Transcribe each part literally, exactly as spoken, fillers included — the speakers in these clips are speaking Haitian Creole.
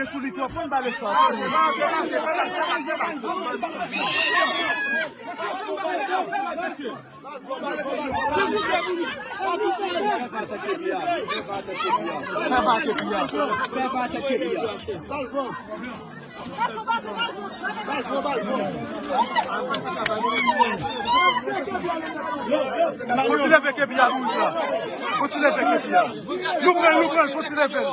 Sou li twòp, fò n ba l espas. Fè pa atake piya. Fè pa atake piya. Fè pa atake piya. Fò ti leve kepi a, bourik la. Fò ti leve kepi a. Nou pran l, nou pran l, fò ti leve l.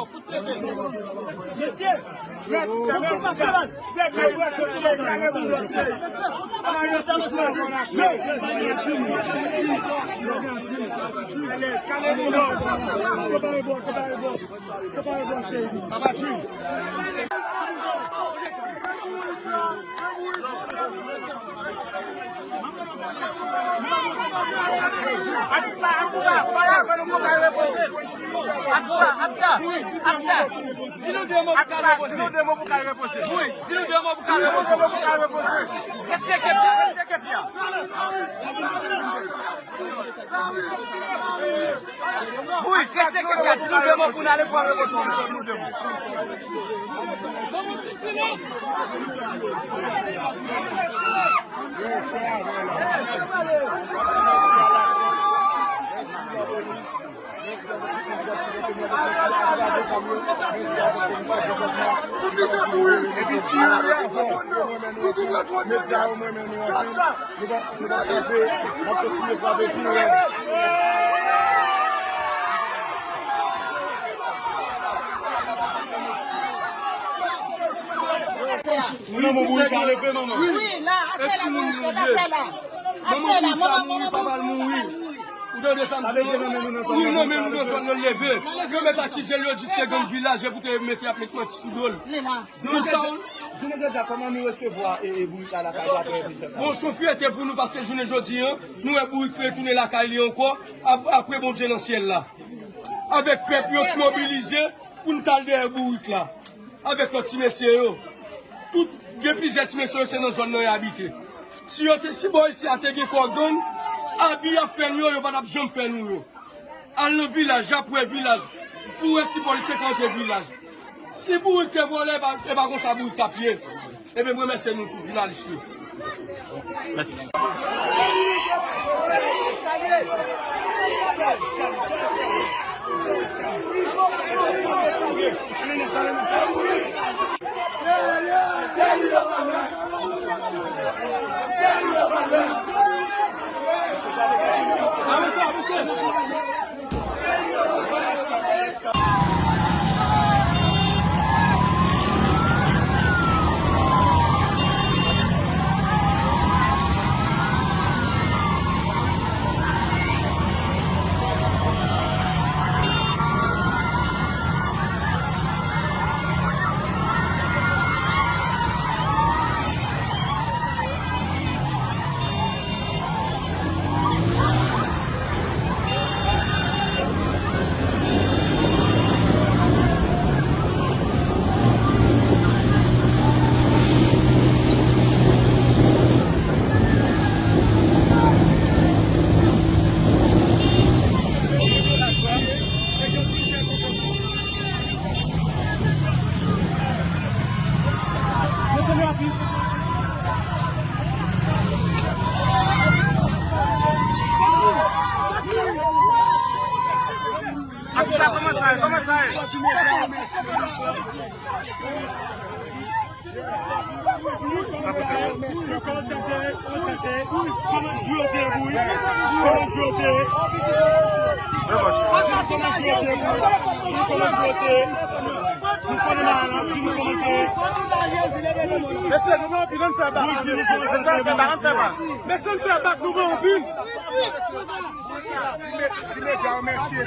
Papa Jim. Atisa, Atisa, pale avè nou pou kay repoze. Atisa, Atisa, Atisa. Di nou de mo pou kay repoze. Di nou de mo pou kay repoze. Wi, di nou de mo pou kay repoze. Di nou de mo pou kay repoze. Respekte pye, respekte pye. Wi, se, se ke fè ti nou de mo pou n ale pou ale pou nou. Epi ti yo, yo, yo, yo, yo, yo, yo, yo, yo, yo, Nou pa, nou pa kanpe, n ap kontinye frape pi rèd. Manman, bourik la leve, manman. Wi, la, atè la, manman, atè la. Manman, bourik la mouri, papa l mouri. Ou tande sa m di yo? Wi, nan men nou nan zòn nan leve. Yo mèt akize l, yo di se gang vilaj, e pou te mete, ap met manti sou do l. Li la. Jounen jodi a, kòman nou resevwa, e, e, bourik la lakay nou apre ensidans sa? Bon, se yon fyète pou nou paske jounen jodi a, nou wè bourik retounen lakay li ankò, ap-, apre Bondye nan syèl la. Avèk pèp yo ki mobilize pou n t al dèyè bourik la. Avèk lòt ti mesye yo. Tout, gen plizyè ti mesye yo, se nan zòn nan yo abite. Si yo te, si bò isi a te gen kò gang, abi y ap fè nou yo, yo pa t ap janm fè nou yo. Al nan vilaj, apre vilaj, pou wè si polisye ka antre vilaj. Si bourik te vòlè, e pa, e pa konsa bourik t ap ye. Ebyen, m remèsye nou tout, jounalis yo. Mèsi. Atisa, kòman sa ye? Kòman sa ye? Kòman jou yo te ye, bourik? Kòman jou yo te ye? Kòman jou yo te ye, bourik? Kòman jou yo te ye? Nou konnen bagay la, di nou kòman te ye. Mesye, nou gen anpil, ann fè bak. Ann fè bak, ann fè bak. Mesye, ann fè bak, nou gen anpil. Ti medya yo, mèsi.